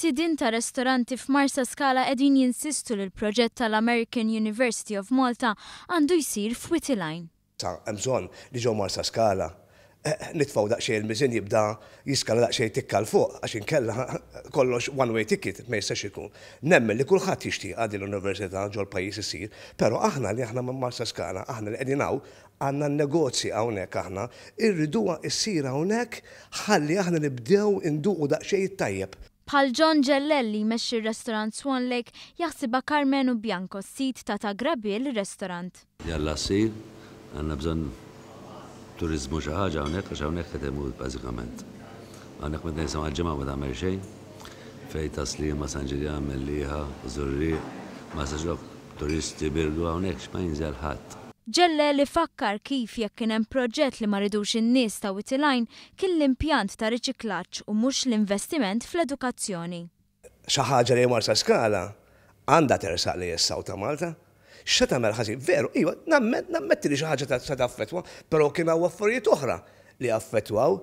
Sidien ta' restoranti f'Marsaskala qegħdin jinsistu li l-proġett tal-American University of Malta għandu jsir f'Wied il-Għajn. Sa hemm bżonn li ġo Marsaskala nitfgħu daqsxejn il-miżien jibda jiskala daqsxejn tikka 'l fuq għax inkella kollox one way ticket ma jistax ikun. Nemmen li kulħadd jixtieqha din l-università ġol-pajjiż issir, però aħna li aħna minn Marsaskala, aħna li qegħdin hawn, għandna n-negozji hawnhekk aħna, irriduha issir hawnhekk ħalli aħna nibdew induqu daqsxejn it-tajjeb. Bħal John Gellel li jmexxi r-restorant Swan Lake jaħsibha Karmenu Bianco, sid ta' Ta' Grabiel Restaurant. Jalla ssir, għandna bżonn turiżmu xi ħaġa hawnhekk għax hawnhekk qed imut bażikament. Hawnhekk meta nisimgħu ġimgħa ma tagħmel xejn, fejn Tas-Sliema, San Ġiljan, Mellieħa, Żurrieq, Marsaxlokk, turisti Birgu hawnhekk x'ma jinżel ħadd. Gellel ifakkar kif jekk kien hemm proġett li ma ridux in-nies ta' Wied il-Għajn kien l-impjant ta' riċiklaġġ u mhux l-investiment fl-edukazzjoni. Xi ħaġa li Marsaskala għandha tersaq lejn is-South ta' Malta. X'se tagħmel ħażin? Veru, iva, nammetti li xi ħaġa se taffettwa, però kien hawn affarijiet oħra li affettwaw.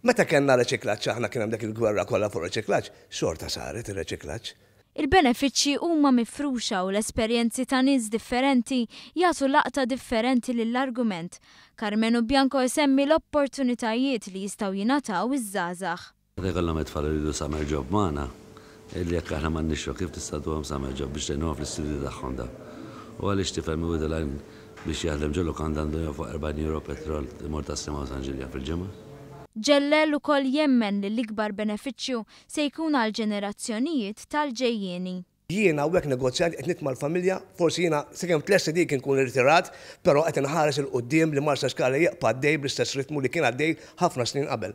Meta kellna riċiklaġġ aħna kien hemm dak il-gwerra kollha fuq riċiklaġġ, xorta saret ir-riċiklaġġ. Il-benefiċċji huma mifruxa u l-esperjenzi ta' nies differenti jagħtu laqta differenti lill-argument. Karmenu Bianco isemmi l-opportunitajiet li jistgħu jingħataw iż-żgħażagħ. Meta jkollhom it-tfal iridu summer job magħna, illi jekk aħna m'għandniex xogħol kif tista' tagħtuhom summer job biex tgħinuhom fl-istudji tagħhom dawn? U għaliex tifel minn Wied il-Għajn biex jaħdem ġo lukanda għandu jonfoq 40 euro petrol imur Tas-Sliema u San Ġiljan fil-ġimgħa? Gellel ukoll jemmen li l-ikbar benefiċċju se jkun għall-ġenerazzjonijiet tal-ġejjieni. Jien hawnhekk negozjant qed nitma' l-familja, forsi jiena sakemm tlesti dik inkun irtirat, però qed inħares 'il quddiem li Marsaskala jibqa' għaddej bl-istess ritmu li kien għaddej ħafna snin qabel.